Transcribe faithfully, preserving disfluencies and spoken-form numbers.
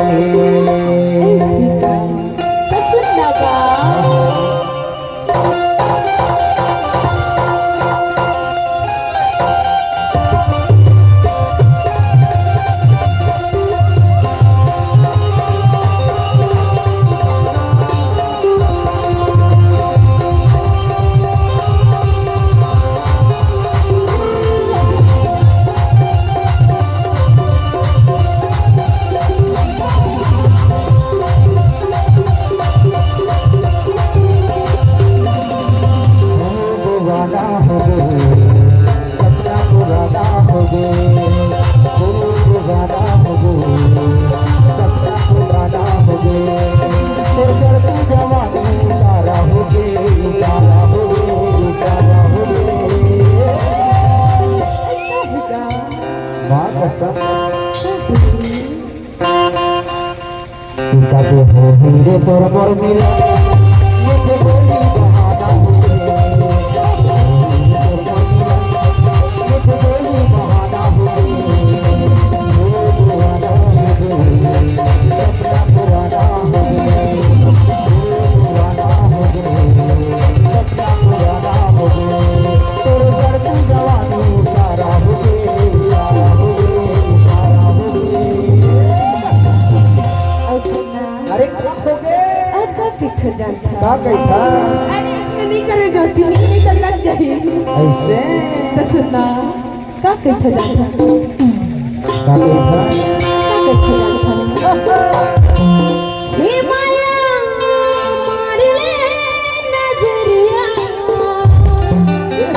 ऐसी का? तो सुन ना गा। माँ कसम। कब होही रे तोर मोर मिलन, मिठ बोली बहाना हो गे। मिठ बोली बहाना हो गे। ओ दीवाना हो गे, सपना पुराना हो गे। ओ दीवाना हो गे, सपना पुराना हो गे। तोर जड़ की जवानी सारा हो गे, सारा हो गे, सारा हो गे। अउ सुनना। अरे का हो गे? अरे का कहिथे जानथा? का कहिथा? अरे इसमें नहीं करे जाती, नहीं तो लग जाही। ऐसे? तो सुनना, का कहिथे जानथा? का कहिथा? का कहिथे जानथा?